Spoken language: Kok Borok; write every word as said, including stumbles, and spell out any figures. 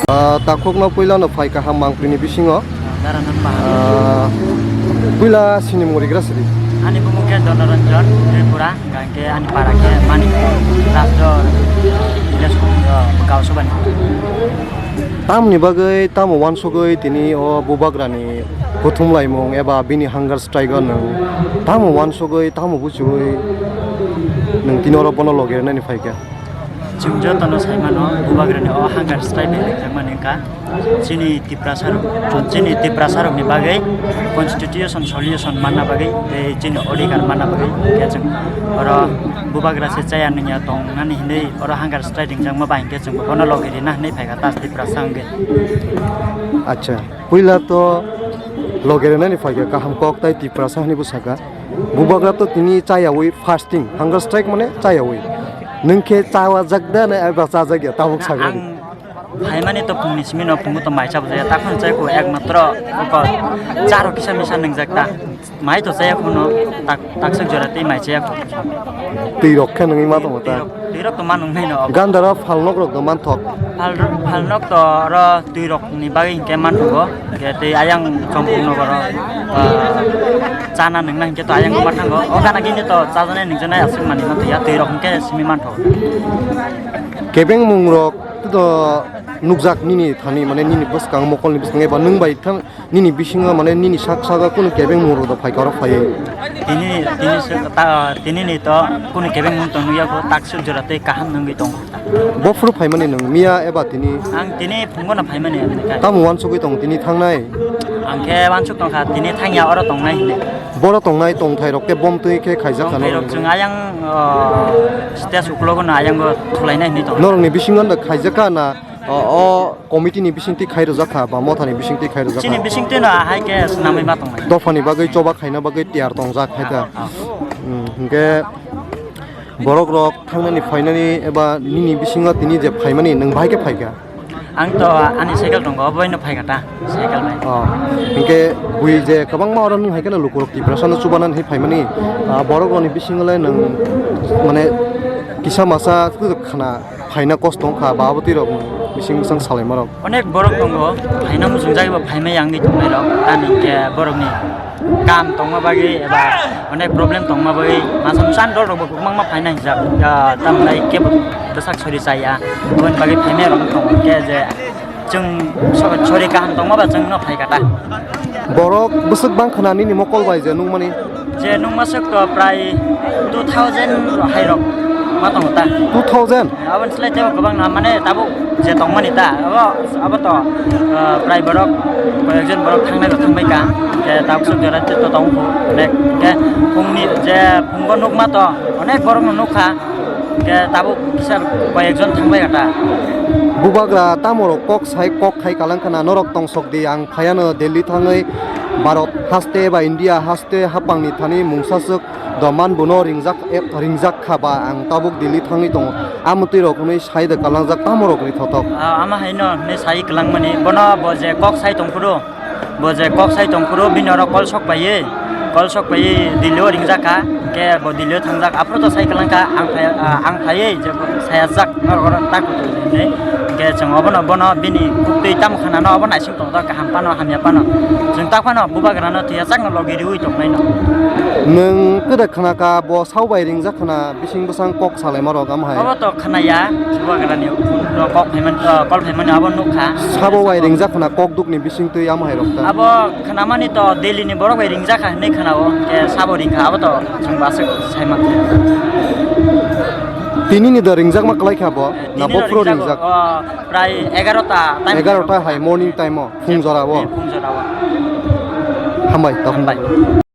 Ah, takhukno puilano phai kaham mangpili ni bisingo. Dara nang paham. Ah, puila sini murigra sidi. Ani bumung khe Donoranjan Tripura, hingkha khe ani para khe Manik Rajdo, village, ah, Gaosubani. Tamni bagwi, tamo wansugwi tini o bubagrani kuthumlaimung eba bini hunger strike o nwng tamo wansugwi, tamo buchugwi nwng tini oro bono logi rwnani phaikha? Chwng jotono sai mano, bubagrani o hunger strike bai ringjakmani wngkha. Chini Tiprasa rok, chini Tiprasa rokni bagwi constitution solution manna bagwi tei chini odhikar manna bagwi khe chwng oro bubagra se chaya nungya tongnani hinwi oro hunger strike ringjakma bai hwnkhe chwng bono logi rina hinwi phaikha ta Tiprasa wngwi. Acha, puila to logi rinani phaikha kaham kok tai Tiprasa hinwi bwsakha. Bubagra to tini chayawi fasting, hunger strike mane chayawi. Nwng khe chawa jak da na eba chajak ya tabuk sagra di. Ang phaimani to phungni simi no phungo to mai chabo jaya, takhon chai ko ekmatro ko charo kisa misa nwngjak ta. Mai to chaya khuno tak, taksuk jora tei mai chaya khu. Twi rok khe nwngwi ma tongo ta. Twi rok, twi rok to ma nwngnai no. Gandara phalnok rok do manthok. Phal, phalnok to oro twi rok ni bagwi hinkhe manthogo. Hinkhe tei ayang Chompong nogoro, ah, chana nungna hinkhe to ayang ma thango. O gana gini to chajaknai nungjaknai aswk manwi manthoya, twi rok hinkhe simi manthogo. Kebengmung rok to nukjak nini thani, mane nini bwskang, mokolni bwskang eba nwng bai thang, nini bisingo, mane nini sak sago kunu kebengmung rok do phaikha oro phaiwi. Tini, tini se ta, tini ni to kunu kebengmung tong nukya kho, taksuk jora tei kaham nungwi tongo. Bophuru phaimani nwng miya eba tini? Ang tini phungo no phaimani ang khe. Tamo wansugwi tong tini thangnai? Ang khe wansuk tongkha tini thangya oro tongnai hinwi. Boro tongnai tongthai rok khe bom twi khe khaijak kha norok. Tongthai rok chwng ayang, o, stage uklogo no ayang o thulainai hinwi tong. Norok ni bisingo no khaijak kha na o, o committee ni bisingtwi khai rwjak kha ba motha ni bisingtwi khai rwjak kha? Chini bisingtwi no ahai khe swnamwi ma tongnai. Dopha ni bagwi choba khaina bagwi tiyar tongjak hai kha. Ah, ah. Hmm, hinkhe borok rok thangnani phainani eba nini bisingo tini je phaimani nwng bahai khe phaikha? Ang to ani cycle tongo, oboino phaikha ta, cycle bai. Oh, hinkhe bui je kwbangma oro nwng hai kheno lukurok Tiprasa no chubanani hai phaimani, ah, borok rokni bisingo le nwng mane kisa masa khna phaina kosto wngkha ba abo twi rok bising bwsang salai ma rok. Onek borok tongo, phaina muchungjagwi bo phaimaya wngwi tongnai rok, ani hinkhe borokni kam tongma bagwi eba onek problem tongma bagwi masa musa ani dol rok bo kwbangma phaina hinjak, ah, tamni kebo bwsak sori chaya, aboni bagwi phaimaya rok tongo, hinkhe je chwng so-, sori kaham tongma ba chwng no phaikha ta. Borok bwswk bang khna nini mokol bai je nukmani? Je nukma swk to prai two thousand hai rok ma tongo ta. Two thousand? Aboni slai tebo kwbang na, mane tabuk je tongmani ta, abo, abo to, ah, prai borok, koyekjon borok thangnai rok thangbai ka, je tabuk swk jora to tong kho, onek, ke phungni je phungo nukma to, onek borok no nukha, ke tabuk kisa koyekjon thangbai ka ta. Bubagra tamo rok kok sai kok khai kalang khna norok tong sok di, ang phaiano Delhi thangwi Bharat haste ba India haste hapangni thani mungsaswk doman bono ringjak, ringjak kha ba ang tabuk Delhi thangwi tongo. Amotwi rok hwnwi sai de kalangjak tamo rok ri thothok. Ah, ama haino hwnwi sai kwlangmani, bono bo je kok sai tongphuru, bo je kok sai tongphuru bini oro kol sok paiwi, kol sok paiwi Delhi o ringjak kha, ke bo Delhi o thangjak, aphuru to sai kwlang kha, ang phai, ah, ang phaiwi je sayajak norok oro tak hinwi, hwnkhe chwng obono bono bini kuktwi tamo khanano obo naising tongthok kaham phano hamya phano. Chwng tak phano bubagrano thwiya chakno logi riui tongnaino. Nwng kwda khna kha bo sabo bai ringjak khna bising bwsang kok salai ma rok am hai. Obo to khna ya, bubagrani kok phaimani, kol phaimani abo nukha. Sabo bai ringjak khna kok dukni bising twi am hai rok ta. Abo khnamani to Delhi ni borok bai ringjak kha hinwi khnao, hwnkhe sabo ringkha abo to chwng bo aswk sai mankha. Tini ni da ringjakma kwlai kha bo? Na bo phuru ringjak? Prai egarota time. Egarota hai morning time o, phung jora o. Phung jora o. Hambai, tong hambai.